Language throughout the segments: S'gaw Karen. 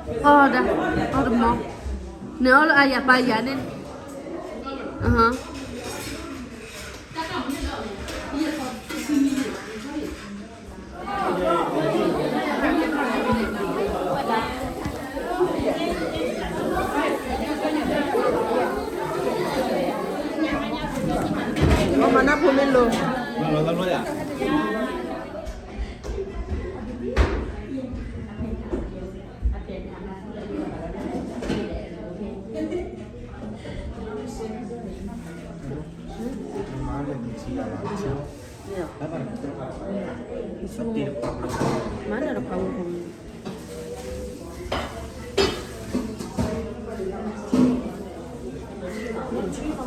အီၣ်ဒၣ်, အီၣ်တမီၤ, န့ၣ်အီၣ်လၢအယၤပာ်ယၤန့ၣ်, အဟါ မနၢ်ဖိမ့ၢ်လိၤ မၤနၢၤတခွါဝဲ ကၠီဒိၣ်, ကၠီဒိၣ်အီၣ်, ကၠီဒိၣ်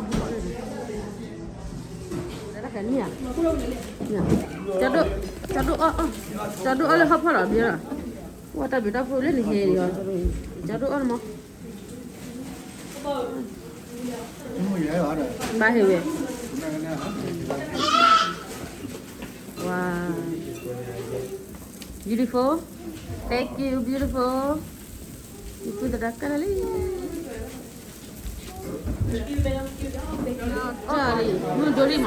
အီၣ်လၢဟီၣ်ဖီၣ်လီၤဘံလီၤ, ဝဲတၢ်ဘံၣ်တၢ်ဖှိၣ်လၢနဟဲလီၤ, ကၠီဒိၣ်အီၣ်တမီၤ, ဘၣ်ဟ့ၣ်ဝဲ, wow, beautiful, thank you, beautiful, ယပုၢ်သဒါကနၣ်လံ တၢ်လံ, မုၢ်ဒိၣ်လံမး, ဒီး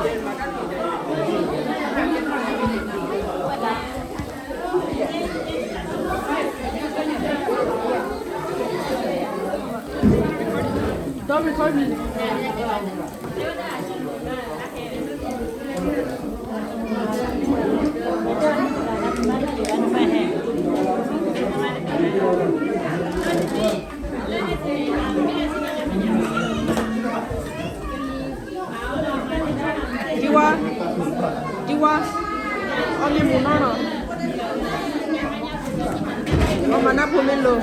record me. ဒံဝါ, ဒံဝါ, အီၣ်မ့ၢ်မူနီၢ်နီၤ, အီၣ်မၤနၢ်ဖိမ့ၢ်လိၤ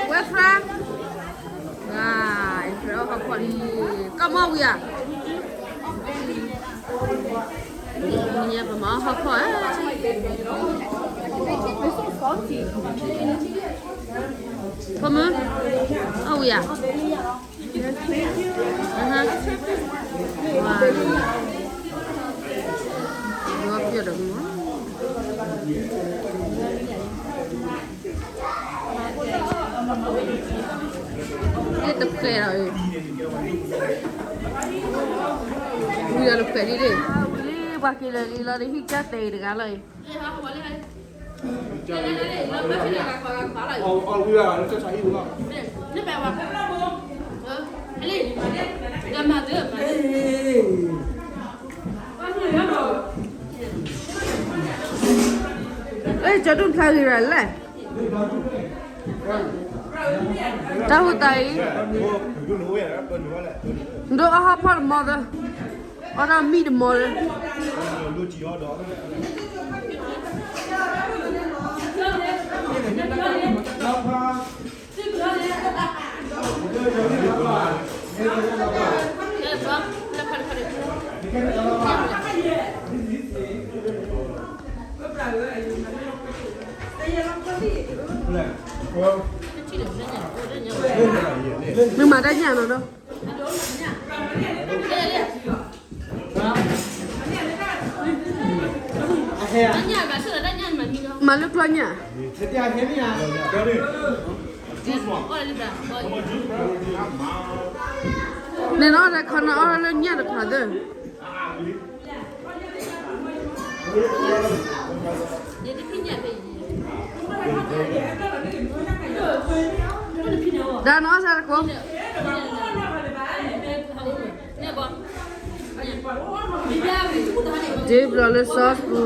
ဝဲဖျါ, ကမီဝံၤဧါ, ယပမၤဟီၣ်ဖီၣ်ဧါ, ဖိမုၣ်, အီၣ်ဝံၤဧါ, အဟါ, ဝါ, ဒီပျီၢ်ဒီးမၤ န့ၣ်တဖျဲးဒီး, ဝံၤဒီးတဖျဲးဒ်န့ၣ်, ဝံၤလံ ပှၤက့ၤလၢာ်လံလီၤန့ၣ် ဟံၣ်ကၢ်တဲာ်အံၤတဂၤလီၤအံၤ, အဲ ကၠီဒိၣ်ဖျါဂ့ၤရၤလဲၣ်, တၢ်ဟူးတၢ်အံၤ, ဒိၣ်အီၣ်ဟီၣ်ဖီၣ်တမီၤသၢ, အီၣ်တၢ်မံတမီၤသၢ မ့ၢ်မၤတၢ်ညၣ်နီၤဒီး, မၤလၢကျီညၣ်, န့ၣ်နီၤ တခီနီၤ အီၣ်လၢညၣ်တခီသၢ ဒါနီၢ်စၢ်တကိး, ဒ်ဘျီလၢ sauce ပူၤ,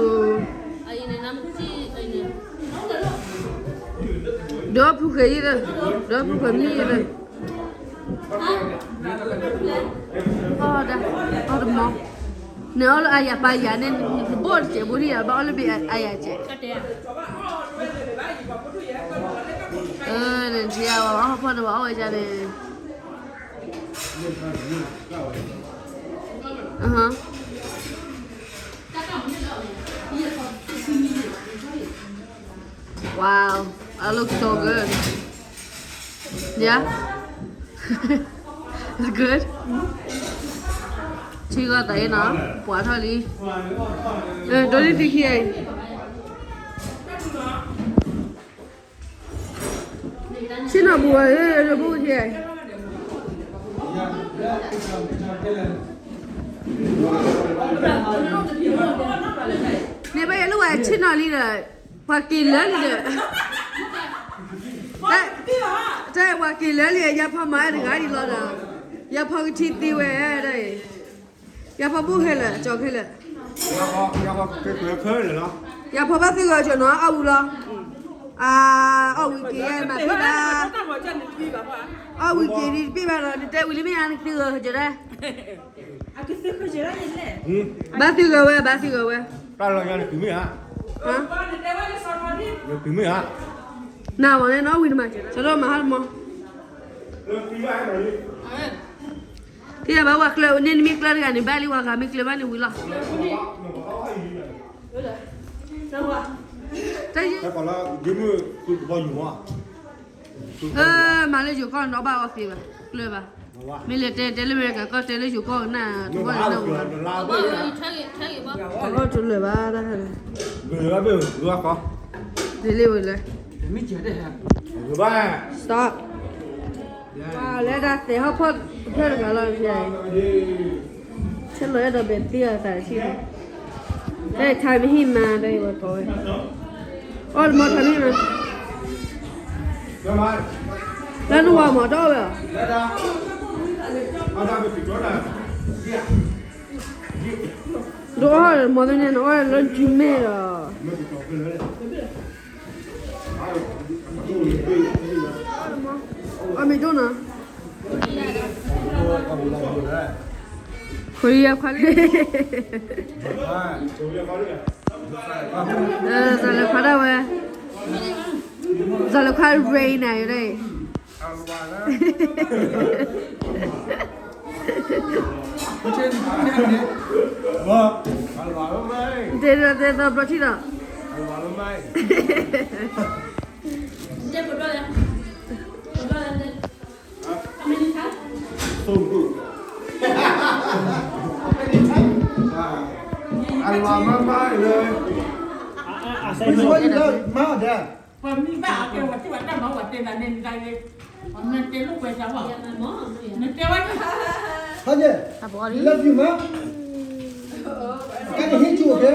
ဒီးဖုဃဲၤယံၤဒီး, ဒီးဖုဃဲၤမံယံၤဒီး အီၣ်ဒၣ်, အီၣ်တမီၤ, နအီၣ်လၢအယၤပာ်ယၤန့ၣ် နဘိၣ်တစဲးဘိၣ်ဒံးယၤ ဘၣ်အီၣ်လၢဘ့ၣ်အယၤစဲး, နထံၣ်အဝဲအီၣ်ဖီၣ်န့ၣ် ဘၣ်အီၣ်ဝဲဒ်န့ၣ်, အဟါ, wow. It looks so good. Yeah? It's good? ထံဂီၤသးအံၤနီၤ, ပှၤထီၣ်လံ. ဒိးန့ၢ်သုခံအံၤ, ဆ့ၣ်နီၤပူၤဝဲ, ဘိၣ်ခံအံၤ. န့ၣ်ဘၣ်ယဲလၢဝဲဆ့ၣ်နီၤလံဒီး, ပှၤက့ၤလၢလံဒီး, တၢ်ပှၤက့ၤလၢလံ, ယၤဖီမၤတဂၤဒ်လီၤဒီး, ယၤဖီကထံသ့ဝဲဒၣ်အံၤ, ယၤဖီဘိၣ်ခဲလၢာ်, ကၠီခဲလၢာ်, ယၤဖီဘၣ်သ့ၣ်ဂီၤကၠီနီၤ, အီၣ်ဝံၤလီၤ. အီၣ်ဝံၤက့ၤယဲမၤတဘၣ်, အီၣ်ဝံၤက့ၤဒ်တဘ့ၣ်ဘၣ်လီၤ, နတဲဝံၤလံမ့ၢ်ဧါ, နကသ့ဂီၤကၠီဒၣ်, ဘၣ်သ့ဂီၤဝဲ, ဘၣ်သ့ဂီၤဝဲ, တၢ်လီၤညါနကုၤမ့ၢ်ဧါ, နကုၤမ့ၢ်ဧါ, နမၤန့ၣ်နီၤဝံၤတမၤ, ဆၢထၢၣ်မၤဟါတမီၤ, ကဘၣ်ဝဲကျၢၤန့ၣ်, နမ့ၢ်ကျၢၤတဂၤန့ၣ် ဘၣ်လံဝဲဂၤမ့ၢ်ကျၢၤဘၣ်န့ၣ်ဝံၤလီၤ. တၢ်ယ မၤလၢယိၤကီၢ်နီၣ်ဘၣ်အီသ့ဘၣ်, ကျၢၤဘၣ်, မ့ၢ်လဲၤတဲတဲလၢအမဲရကၤကီၢ် တဲလၢယိၤကီၢ်ကနၣ်တဘၣ်န့ၣ်, တလၢာ်ဘၣ်တၢ်, ဒ်လံဝဲလဲၣ်, stop, လဲၤဒၣ်သဲးဟီၣ်ဖီၣ်တဖျၢၣ်တဂၤလီၤ, ဆဲးလီၤအဲၣ်ဒိးဘဲးသ့အသးတထံၣ်, တၢ်ထါမ့ၢ်ဟံၣ်မါ တၢ်အံၤဝဲတီဝဲ, အီၣ်တမီၤထါမ့ၢ်မါ, လၢနဝၤမၤတအီၣ်ဝဲ, ဒ်အီၣ်မီၤသန့ၣ် နအီၣ်လၢနစုမဲာ်ဒီး အမ့ၢ်ဒိၣ်နီၤ, Korea ခွါလံ, စီၤလၢခွါဒၣ်ဝဲ, စီၤလၢခွါ rain န့ၣ်, တဲတဲတဲဘျီထံၣ်ဒီး, အလီၤမၢ်မၢ်လၢ, ပမ့ၢ်ဘၣ်အကဲဝဲတ့ၢ်ဝဲတၢ်မၤဝဲတဲနၤန့ၣ်, နတဲလိာ်ကွဲစၢ်ဝဲ, နတဲဝဲ, ဟါန့ၣ်, love you မး, ကဲနဟ့ၣ်ကၠူၣ်အကဲ,